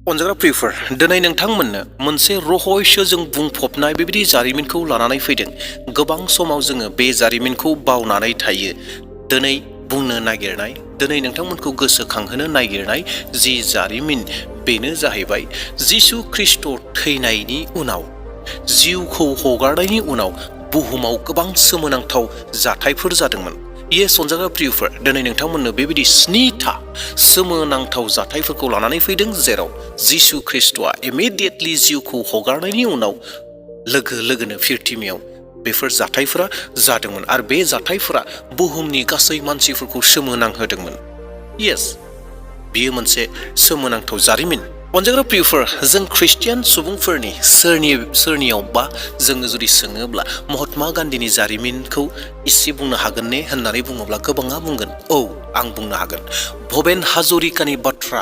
अनजाग्रा प्रियफोर दिनै नोंथांमोननो मोनसे रहस्यजों बुंफबनाय बेबायदि जारिमिनखौ लानानै फैदों। गोबां समाव जोङो बे जारिमिनखौ बावनानै थायो। दिनै बुंनो नागिरनाय, दिनै नोंथांमोनखौ गोसोखांहोनो नागिरनाय जि जारिमिन बेनो जाहैबाय जिसु ख्रिस्ट' थैनायनि उनाव, जिउखौ हगारनायनि उनाव बुहुमाव गोबां सोमोनांथाव जाथायफोर जादोंमोन। येस अनजाग्रा प्रियफोर, दिनै नोंथांमोननो बेबायदि 9टा सोमोनांथाव जाथायफोरखौ लानानै फैदों, जेराव जिसु ख्रिस्ट'आ इमिडियेटलि जिउखौ हगारनायनि उनाव लोगो लोगोनो फिरथिमियाव बेफोर जाथायफोरा जादोंमोन आरो बे जाथायफोरा बुहुमनि गासै मानसिफोरखौ सोमोनांहोदोंमोन। येस, बेयो मोनसे सोमोनांथाव जारिमिन। अनजाग्रा प्रियफोर, जों ख्रिस्टियान सुबुंफोरनि सोरनियावबा जोङो जुदि सोङोब्ला महात्मा गान्धीनि जारिमिनखौ इसे बुंनो हागोन ने होननानै बुङोब्ला गोबाङा बुंगोन औ आं बुंनो हागोन। भुपेन हाजरिकानि बाथ्रा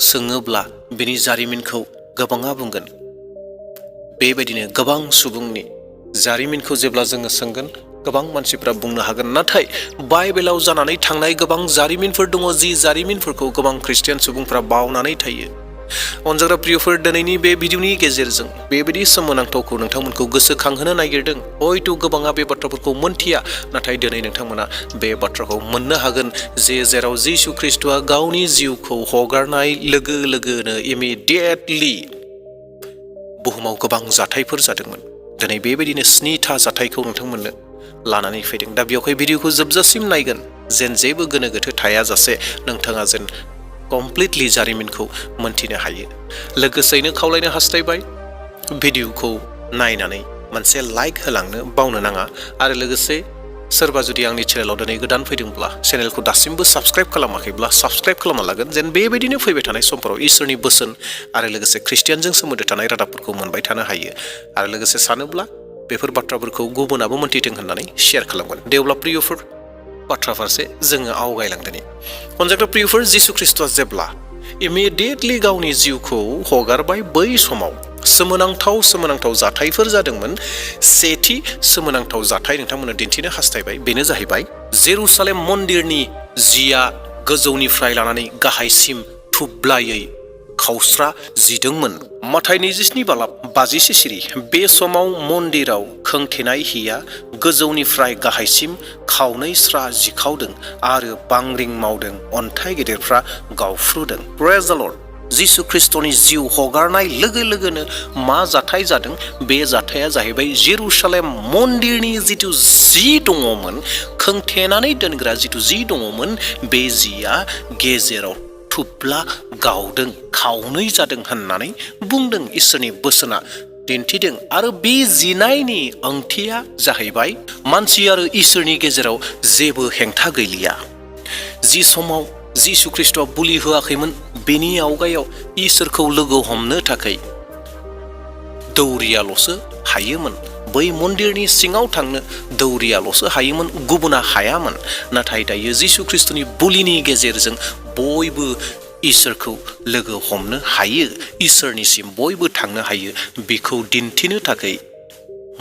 सोङोब्ला बिनि जारिमिनखौ गोबाङा बुंगोन। बेबायदिनो गोबां सुबुंनि जारिमिनखौ जेब्ला जोङो सोंगोन गोबां मानसिफ्रा बुंनो हागोन। नाथाय बाइबेलाव जानानै थांनाय गोबां जारिमिनफोर दङ, जि जारिमिनफोरखौ गोबां ख्रिस्टियान सुबुंफ्रा बावनानै थायो। अनजाग्रा प्रियफोर, दिनैनि बे भिडिअनि गेजेरजों बेबायदि सोमोनांथावखौ नोंथांमोनखौ गोसोखांहोनो नागिरदों। हयथ' गोबाङा बे बाथ्राफोरखौ मोनथिया, नाथाय दिनै नोंथांमोना बे बाथ्राखौ मोननो हागोन जे जेराव जिसु ख्रिस्ट'आ गावनि जिउखौ हगारनाय लोगो लोगोनो इमिडियेटलि बुहुमाव गोबां जाथायफोर जादोंमोन। दिनै बेबायदिनो 9टा जाथायखौ नोंथांमोननो लानानै फैदों। दा बेवहाय भिडिअखौ जोबजासिम नायगोन, जेन जेबो गोनो गोथो थायाजासे नोंथाङा जेन कमप्लिटलि जारिमिनखौ मोनथिनो हायो। लोगोसेयैनो खावलायनो हास्थायबाय भिडिअखौ नायनानै मोनसे लाइक होलांनो बावनो नाङा आरो लोगोसे सोरबा जुदि आंनि चेनेलाव दिनै गोदान फैदोंब्ला चेनेलखौ दासिमबो साबस्क्राइब खालामाखैब्ला साबस्क्राइब खालामना लागोन, जेन बेबायदिनो फैबाय थानाय समफोराव इसोरनि बोसोन आरो लोगोसे ख्रिस्टियानजों सोमोन्दो थानाय रादाबफोरखौ मोनबाय थानो हायो। आरो लोगोसे सानोब्ला बेफोर बाथ्राफोरखौ गुबुनाबो मोनथिथों होननानै शेयार खालामगोन। दे अब्ला प्रियफोर, बाथ्रा फारसे जोङो आवगायलांदोनि। अनजाग्रा प्रियफोर, जिसु ख्रिस्ट'आ जेब्ला इमिडियेटलि गावनि जिउखौ हगारबाय, बै समाव सोमोनांथाव जाथायफोर जादोंमोन। सेथि सोमोनांथाव जाथाय नोंथांमोननो दिन्थिनो हास्थायबाय, बेनो जाहैबाय जेरुसालेम मन्दिरनि जिया गोजौनिफ्राय लानानै गाहायसिम थुब्लायै खावस्रा जिदोंमोन। माथाइ 27:50 सिरि। बे समाव मन्दिराव खोंथेनाय हिया गोजौनिफ्राय गाहायसिम खावनै स्रा जिखावदों आरो बांग्रिं मावदों, अन्थाइ गेदेरफ्रा गावफ्रुदों। प्रेज द लर्ड। जिसु ख्रिस्ट'नि जिउ हगारनाय लोगो लोगोनो मा जाथाय जादों? बे जाथाया जाहैबाय जेरुसालेम मन्दिरनि जिथु जि दङमोन, खोंथेनानै दोनग्रा जिथु जि दङमोन, बे जिया गेजेराव थुब्ला गावदों, खावनै जादों होननानै बुंदों। इसोरनि बोसोना दिन्थिदों। आरो बे जिनायनि ओंथिया जाहैबाय मानसि आरो इसोरनि गेजेराव जेबो हेंथा गैलिया। जि समाव जिसु ख्रिस्ट'आ बुलि होआखैमोन, बेनि आवगायाव इसोरखौ लोगो हमनो थाखाय दौरियाल'सो हायोमोन। बै मन्दिरनि सिङाव थांनो दौरियाल'सो हायोमोन, गुबुना हायामोन। नाथाय दायो जिसु ख्रिस्ट'नि बुलिनि गेजेरजों बयबो इसोरखौ लोगो हमनो हायो, इसोरनिसिम बयबो थांनो हायो। बेखौ दिन्थिनो थाखाय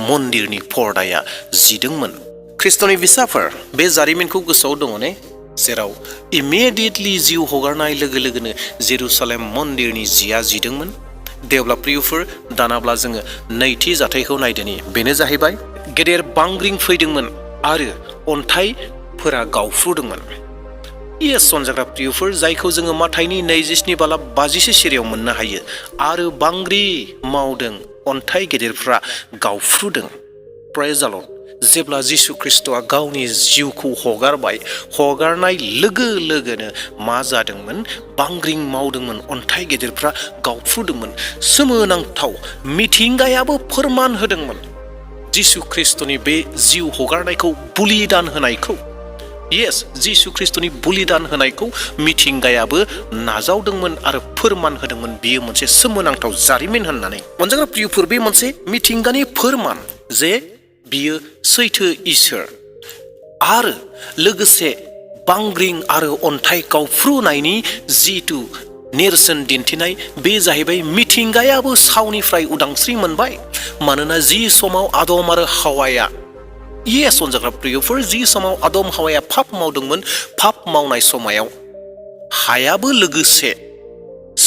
मन्दिरनि पर्दाया जिदोंमोन। ख्रिस्ट'नि फिसाफोर, बे जारिमिनखौ गोसोआव दङ ने? जेराव इमिडियेटलि जिउ हगारनाय लोगो लोगोनो जेरुसालेम मन्दिरनि जिया जिदोंमोन। देवब्ला प्रियफोर, दानाब्ला जोङो नैथि जाथायखौ नायदोनि। बेनो जाहैबाय गेदेर बांग्रिं फैदोंमोन आरो अन्थाइफोरा गावफ्रुदोंमोन। येस अनजाग्रा प्रियफोर, जायखौ जोङो माथाइनि 27:50 सिरियाव मोननो हायो। आरो बांग्रि मावदों, अन्थाइ गेदेरफ्रा गावफ्रुदों। प्रेज द लर्ड। जेब्ला जिसु ख्रिस्ट'आ गावनि जिउखौ हगारबाय, हगारनाय लोगो लोगोनो मा जादोंमोन? बांग्रिं मावदोंमोन, अन्थाइ गेदेरफ्रा गावफ्रुदोंमोन। सोमोनांथाव मिथिंगायाबो फोरमान होदोंमोन जिसु ख्रिस्ट'नि बे जिउ हगारनायखौ, बुलिदान होनायखौ। येस, जिसु ख्रिस्ट'नि बुलिदान होनायखौ मिथिंगायाबो नाजावदोंमोन आरो फोरमान होदोंमोन। बेयो मोनसे सोमोनांथाव जारिमिन होननानै। अनजाग्रा प्रियफोर, बे मोनसे मिथिंगानि फोरमान जे बियो सैथो इसोर। आरो लोगोसे बांग्रिं आरो अन्थाइ गावफ्रुनायनि जिथु नेरसोन दिन्थिनाय, बे जाहैबाय मिथिंगायाबो सावनिफ्राय उदांस्रि मोनबाय। मानोना जि समाव आदम आरो हावाया, येस अनजाग्रा प्रियफोर, जि समाव आदम हावाया पाप मावदोंमोन, पाप मावनाय समाव हायाबो लोगोसे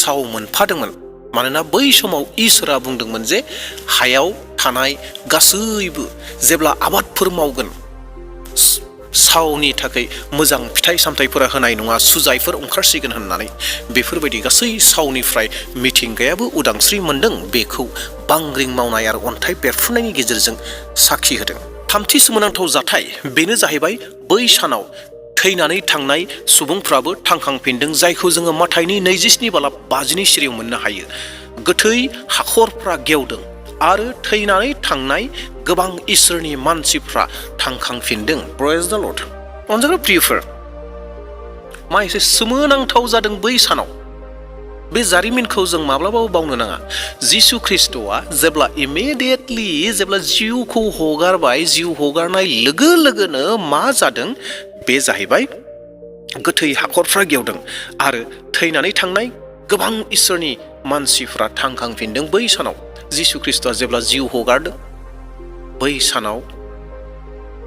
साव मोनफादोंमोन। मानोना बै समाव इसोरा बुंदोंमोन जे हायाव थानाय गासैबो जेब्ला आबादफोर मावगोन सावनि थाखाय मोजां फिथाइ सामथाइफोरा होनाय नङा, सुजाइफोर ओंखारसिगोन होननानै बेफोरबायदि गासै सावनिफ्राय मिथिंगायाबो उदांस्रि मोनदों। बेखौ बांग्रिं मावनाय आरो अन्थाइ बेरफ्रुनायनि गेजेरजों साखि होदों। थामथि सोमोनांथाव जाथाय बेनो जाहैबाय बै सानाव थैनानै थांनाय सुबुंफ्राबो थांखांफिनदों, जायखौ जोङो माथाइनि 27:50 सिरियाव मोननो हायो। गोथै हाखरफ्रा गेवदों आरो थैनानै थांनाय गोबां इसोरनि मानसिफ्रा थांखांफिनदों। प्रेज द लर्ड। अनजाग्रा प्रियफोर, मा एसे सोमोनांथाव जादों बै सानाव। बे जारिमिनखौ जों माब्लाबाबो बावनो नाङा। जिसु ख्रिस्ट'आ जेब्ला जिउखौ हगारबाय, जिउ हगारनाय लोगो लोगोनो मा जादों बे जाहैबाय गोथै हाखरफ्रा गेवदों आरो थैनानै थांनाय गोबां इसोरनि मानसिफ्रा थांखांफिनदों। बै सानाव जिसु ख्रिस्ट'आ जेब्ला जिउ हगारदों, बै सानाव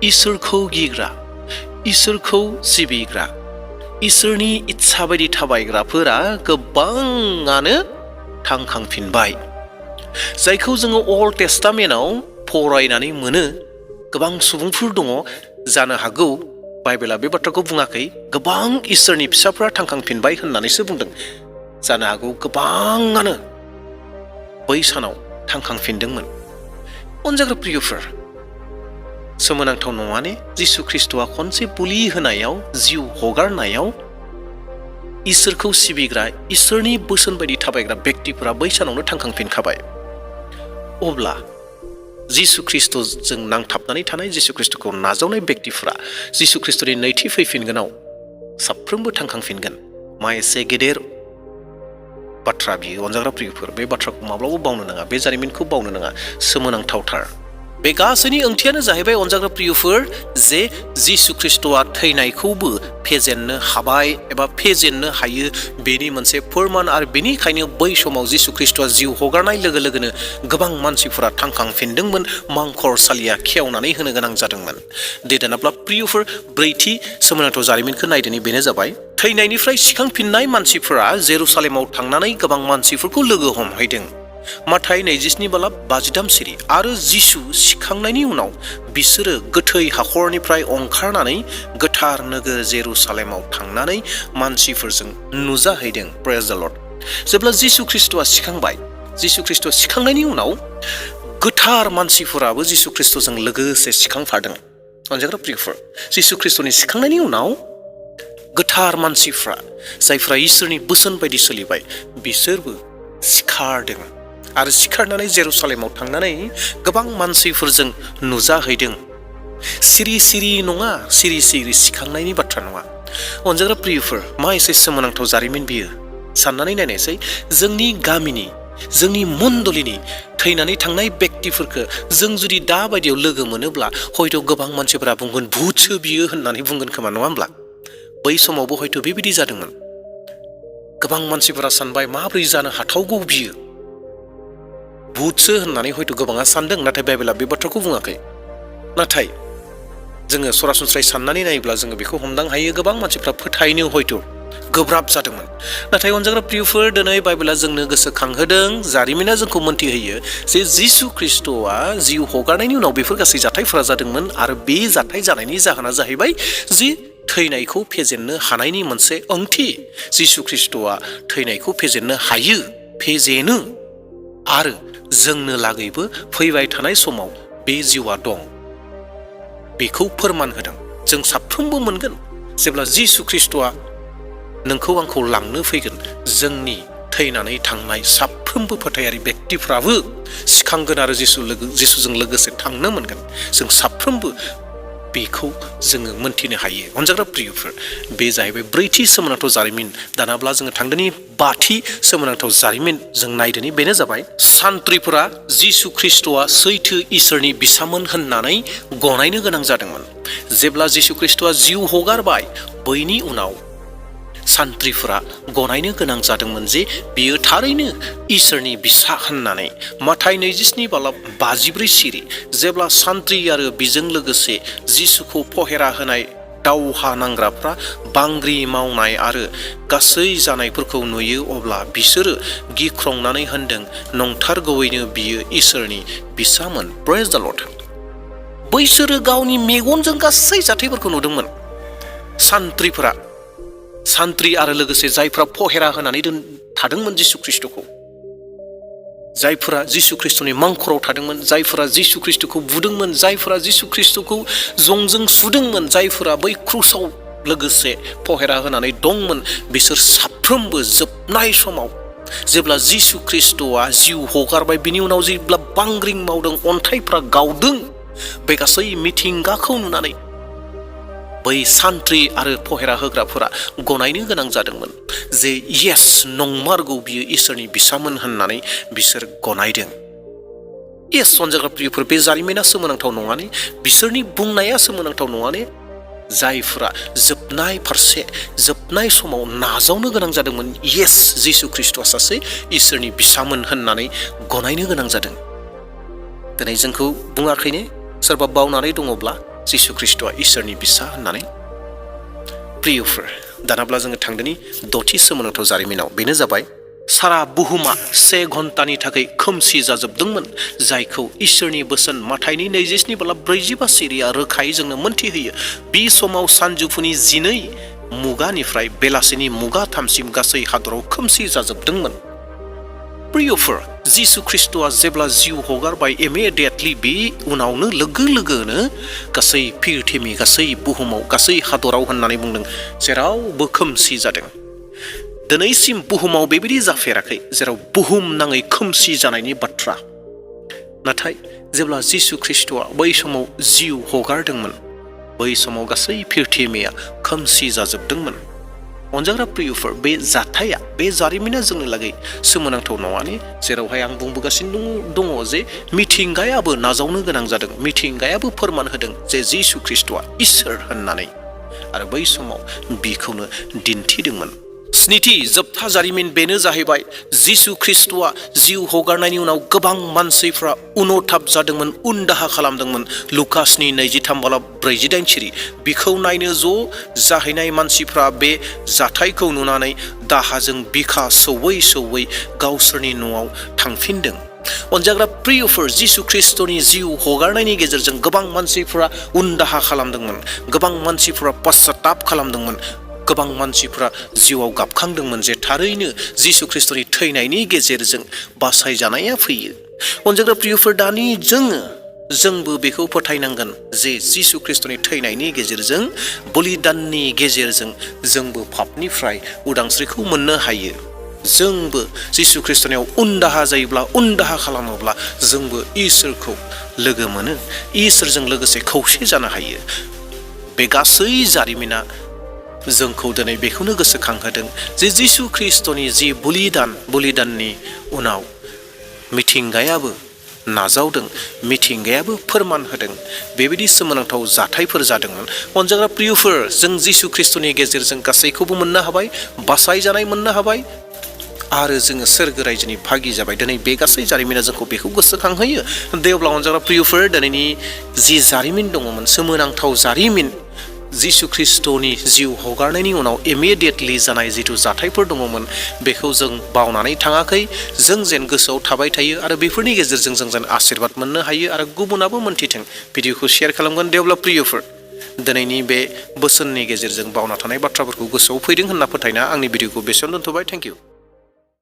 इसोरखौ गिग्रा, इसोरखौ सिबिग्रा, इसोरनि इच्छा बायदि थाबायग्राफोरा गोबाङानो थांखांफिनबाय। जायखौ जोङो अल्ड टेस्टामेन्टआव फरायनानै मोनो। गोबां सुबुंफोर दङ, जानो हागौ बाइबेला बे बाथ्राखौ बुङाखै गोबां इसोरनि फिसाफ्रा थांखांफिनबाय होननानैसो बुंदों। जानो हागौ गोबाङानो बै सानाव थांखांफिनदोंमोन। अनजाग्रा प्रियफोर, सोमोनांथाव नङा ने? जिसु ख्रिस्ट'आ खनसे बुलि होनायाव, जिउ हगारनायाव इसोरखौ सिबिग्रा, इसोरनि बोसोन बायदि थाबायग्रा बेक्तिफोरा बै सानावनो थांखांफिनखाबाय। अब्ला जिसु ख्रिस्ट'जों नांथाबनानै थानाय, जिसु ख्रिस्ट'खौ नाजावनाय बेक्तिफोरा जिसु ख्रिस्ट'नि नैथि फैफिनगोनाव साफ्रोमबो थांखांफिनगोन। मा एसे गेदेर बाथ्रा बियो। अनजाग्रा प्रियफोर, बे बाथ्राखौ माब्लाबा बावनो नाङा, बे जारिमिनखौ बावनो नाङा। सोमोनांथावथार। बे गासैनि ओंथियानो जाहैबाय अनजाग्रा प्रियफोर, जे जिसु ख्रिस्ट'आ थैनायखौबो फेजेननो हाबाय एबा फेजेननो हायो, बेनि मोनसे फोरमान। आरो बेनिखायनो बै समाव जिसु ख्रिस्ट'आ जिउ हगारनाय लोगो लोगोनो गोबां मानसिफोरा थांखांफिनदोंमोन, मांखरसालिया खेवनानै होनो गोनां जादोंमोन। देदानाब्ला प्रियफोर, ब्रैथि सोमोनांथाव जारिमिनखौ नायदोनि, बेनो जाबाय थैनायनिफ्राय सिखांफिननाय मानसिफोरा जेरुसालेमाव थांनानै गोबां मानसिफोरखौ लोगो हमहैदों। माथाइ 27:53 सिरि। आरो जिसु सिखांनायनि उनाव बिसोरो गोथै हाखरनिफ्राय ओंखारनानै गोथार नोगोर जेरुसालेमाव थांनानै मानसिफोरजों नुजाहैदों। प्रेज द लर्ड। जेब्ला जिसु ख्रिस्ट'आ सिखांबाय, जिसु ख्रिस्ट' सिखांनायनि उनाव गोथार मानसिफोराबो जिसु ख्रिस्ट'जों लोगोसे सिखांफादों। अनजाग्रा प्रियफोर, जिसु ख्रिस्ट'नि सिखांनायनि उनाव गोथार मानसिफ्रा, जायफ्रा इसोरनि बोसोन बायदि सोलिबाय, बिसोरबो सिखारदों आरो सिखारनानै जेरुसालेमाव थांनानै गोबां मानसिफोरजों नुजाहैदों। सिरि सिरि नङा, सिरि सिरि सिखांनायनि बाथ्रा नङा। अनजाग्रा प्रियफोर, मा एसे सोमोनांथाव जारिमिन बियो। साननानै नायनायसै, जोंनि गामिनि, जोंनि मण्डलिनि थैनानै थांनाय बेक्तिफोरखौ जों जुदि दा बायदियाव लोगो मोनोब्ला हयथ' गोबां मानसिफोरा बुंगोन भुतसो बियो होननानै बुंगोन खोमा, नङा होमब्ला? बै समावबो हयथ' बेबायदि जादोंमोन। गोबां मानसिफोरा सानबाय माबोरै जानो हाथावगौ बियो, भुतसो होननानै हयथ' गोबाङा सानदों। नाथाय बाइबेला बे बाथ्राखौ बुङाखै। नाथाय जोङो सरासनस्रायै साननानै नायोब्ला जोङो बेखौ हमदां हायो, गोबां मानसिफ्रा फोथायनो हयथ' गोब्राब जादोंमोन। नाथाय अनजाग्रा प्रियफोर, दिनै बाइबेला जोंनो गोसोखांहोदों, जारिमिना जोंखौ मोन्थिहोयो जे जिसु ख्रिस्ट'आ जिउ हगारनायनि उनाव बेफोर गासै जाथायफोरा जादोंमोन। आरो बे जाथाय जानायनि जाहोना जाहैबाय जि थैनायखौ फेजेननो हानायनि मोनसे ओंथि। जिसु ख्रिस्ट'आ थैनायखौ फेजेननो हायो, फेजेनो, आरो जोंनो लागैबो फैबाय थानाय समाव बे जिउआ दं, बेखौ फोरमान होदों। जों साफ्रोमबो मोनगोन जेब्ला जिसु ख्रिस्ट'आ नोंखौ आंखौ लांनो फैगोन। जोंनि थैनानै थांनाय साफ्रोमबो फोथायारि बेक्तिफ्राबो सिखांगोन आरो जिसुजों लोगोसे थांनो मोनगोन। जों साफ्रोमबो बेखौ जोङो मोन्थिनो हायो। अनजाग्रा प्रियफोर, बे जाहैबाय ब्रैथि सोमोनांथाव जारिमिन। दानाब्ला जोङो थांदोनि बाथि सोमोनांथाव जारिमिन जों नायदोनि, बेनो जाबाय सान्थ्रिफोरा जिसु ख्रिस्ट'आ सैथो इसोरनि बिसामोन होननानै गनायनो गोनां जादोंमोन। जेब्ला जिसु ख्रिस्ट'आ जिउ हगारबाय, बैनि उनाव सान्थ्रिफोरा गनायनो गोनां जादोंमोन जे बियो थारैनो इसोरनि बिसा होननानै। माथाइ 27:54 सिरि। जेब्ला सान्थ्रि आरो बिजों लोगोसे जिसुखौ पहेरा होनाय दावहा नांग्राफ्रा बांग्रि मावनाय आरो गासै जानायफोरखौ नुयो अब्ला बिसोरो गिख्रंनानै होनदों नंथारगौयैनो बियो इसोरनि फिसामोन। प्रेज द लर्ड। बैसोरो गावनि मेगनजों गासै जाथायफोरखौ नुदोंमोन। सान्थ्रि आरो लोगोसे जायफ्रा पहेरा होनानै थादोंमोन जिसु ख्रिस्टखौ, जायफोरा जिसु ख्रिस्टनि मांखराव थादोंमोन, जायफोरा जिसु ख्रिस्टखौ बुदोंमोन, जायफोरा जिसु ख्रिस्टखौ जंजों सुदोंमन, जायफोरा बै क्रुसाव लोगोसे पहेरा होनानै दंमोन, बिसोर साफ्रोमबो जोबनाय समाव जेब्ला जिसु ख्रिस्टआ जिउ हगारबाय, बिनि उनाव जेब्ला बांग्रिं मावदों, अन्थाइफ्रा गावदों, बे गासै मिथिंगाखौ नुनानै बै सान्थ्रि आरो पहेरा होग्राफोरा गनायनो गोनां जादोंमोन जे येस, नंमारगौ बियो इसोरनि फिसामोन होननानै बिसोर गनायदों। येस अनजाग्रा प्रियफोर, बे जारिमिना सोमोनांथाव नङाने? बिसोरनि बुंनाया सोमोनांथाव नङाने? जायफोरा जोबनाय समाव नाजावनो गोनां जादोंमोन, येस जिसु ख्रिस्टआ सासे इसोरनि फिसामोन होननानै गनायनो गोनां जादों। दिनै जोंखौ बुङाखैने सोरबा बावनानै दङब्ला जिसु ख्रिस्टआ इसोरनि फिसा होननानै? प्रियफोर, दानाब्ला जोङो थांदोनि दथि सोमोनांथाव जारिमिनाव। बेनो जाबाय सारा बुहुमा 1 घन्टानि थाखाय खोमसि जाजोबदोंमोन, जायखौ इसोरनि बोसोन माथाइनि 27:45 सिरिया रोखायै जोंनो मोन्थिहोयो। बे समाव सानजौफुनि 12 मुगानिफ्राय बेलासिनि मुगा 3सिम गासै हादराव खोमसि जाजोबदोंमोन। प्रियफोर, जिसु ख्रिस्टआ जेब्ला जिउ हगारबाय, इमिडियेटलि बे उनावनो लोगो लोगोनो गासै पृथिबि, गासै बुहुमाव, गासै हादराव होननानै बुंदों, जेरावबो खोमसि जादों। दिनैसिम बुहुमाव बेबायदि जाफेराखै जेराव बुहुम नाङै खोमसि जानायनि बाथ्रा। नाथाय जेब्ला जिसु ख्रिस्टआ बै समाव जिउ हगारदोंमोन, बै समाव गासै पृथिबिया खोमसि जाजोबदोंमोन। अनजाग्रा प्रियफोर, बे जाथाया, बे जारिमिना जोंनो लागै सोमोनांथाव नङाने? जेरावहाय आं बुंबोगासिनो दङ जे मिथिंगायाबो नाजावनो गोनां जादों, मिथिंगायाबो फोरमान होदों जे जिसु ख्रिस्टआ इसोर होननानै, आरो बै समाव बिखौनो दिन्थिदोंमोन। स्निथि जोबथा जारिमिन बेनो जाहैबाय जिसु ख्रिस्टआ जिउ हगारनायनि उनाव गोबां मानसिफ्रा उनथाब जादोंमोन, उनदाहा खालामदोंमोन। लुकासनि 23:48 सिरि। बिखौ नायनो ज' जाहैनाय मानसिफ्रा बे जाथायखौ नुनानै दाहाजों बिखा सौवै गावसोरनि न'आव थांफिनदों। अनजाग्रा प्रियफोर, जिसु ख्रिस्टनि जिउ हगारनायनि गेजेरजों गोबां मानसिफ्रा उनदाहा खालामदोंमोन, गोबां मानसिफ्रा पश्चाताप खालामदोंमोन, गोबां मानसिफ्रा जिउआव गाबखांदोंमोन जे थारैनो जिसु ख्रिस्टनि थैनायनि गेजेरजों बासायजानाया फैयो। अनजाग्रा प्रियफोर, दानि जोंबो बेखौ फोथायनांगोन जे जिसु ख्रिस्टनि थैनायनि गेजेरजों, बलिदाननि गेजेरजों जोंबो पापनिफ्राय उदांस्रिखौ मोननो हायो। जोंबो जिसु ख्रिस्टनियाव उनदाहा जायोब्ला, उनदाहा खालामोब्ला जोंबो इसोरखौ लोगो मोनो, इसोरजों लोगोसे खौसे जानो हायो। बे गासै जारिमिना जोंखौ दिनै बेखौनो गोसोखांहोदों जे जिसु ख्रिस्टनि जि बलिदाननि उनाव मिथिंगायाबो नाजावदों, मिथिंगायाबो फोरमान होदों। बेबायदि सोमोनांथाव जाथायफोर जादोंमोन। अनजाग्रा प्रियफोर, जों जिसु ख्रिस्टनि गेजेरजों गासैखौबो मोननो हाबाय, बासायजानाय मोननो हाबाय, आरो जोङो सोरगो रायजोनि भागि जाबाय। दिनै बे गासै जारिमिना जोंखौ बेखौ गोसोखांहोयो। दे अब्ला अनजाग्रा प्रियफोर, दिनैनि जि जारिमिन दङमोन, सोमोनांथाव जारिमिन, जिसु ख्रिस्टनि जिउ हगारनायनि उनाव इमिडियेटलि जानाय जिथु जाथायफोर दङमोन, बेखौ जों बावनानै थाङाखै। जों जेन गोसोआव थाबाय थायो आरो बेफोरनि गेजेरजों जों जेन आशीर्बाद मोननो हायो आरो गुबुनाबो मोन्थिथों। भिडिअखौ शेयार खालामगोन। दे अब्ला प्रियफोर, दिनैनि बे बोसोननि गेजेरजों बावना थानाय बाथ्राफोरखौ गोसोआव फैदों होनना फोथायना आंनि भिडिअखौ बेसेयावनो दोनथ'बाय। Thank you.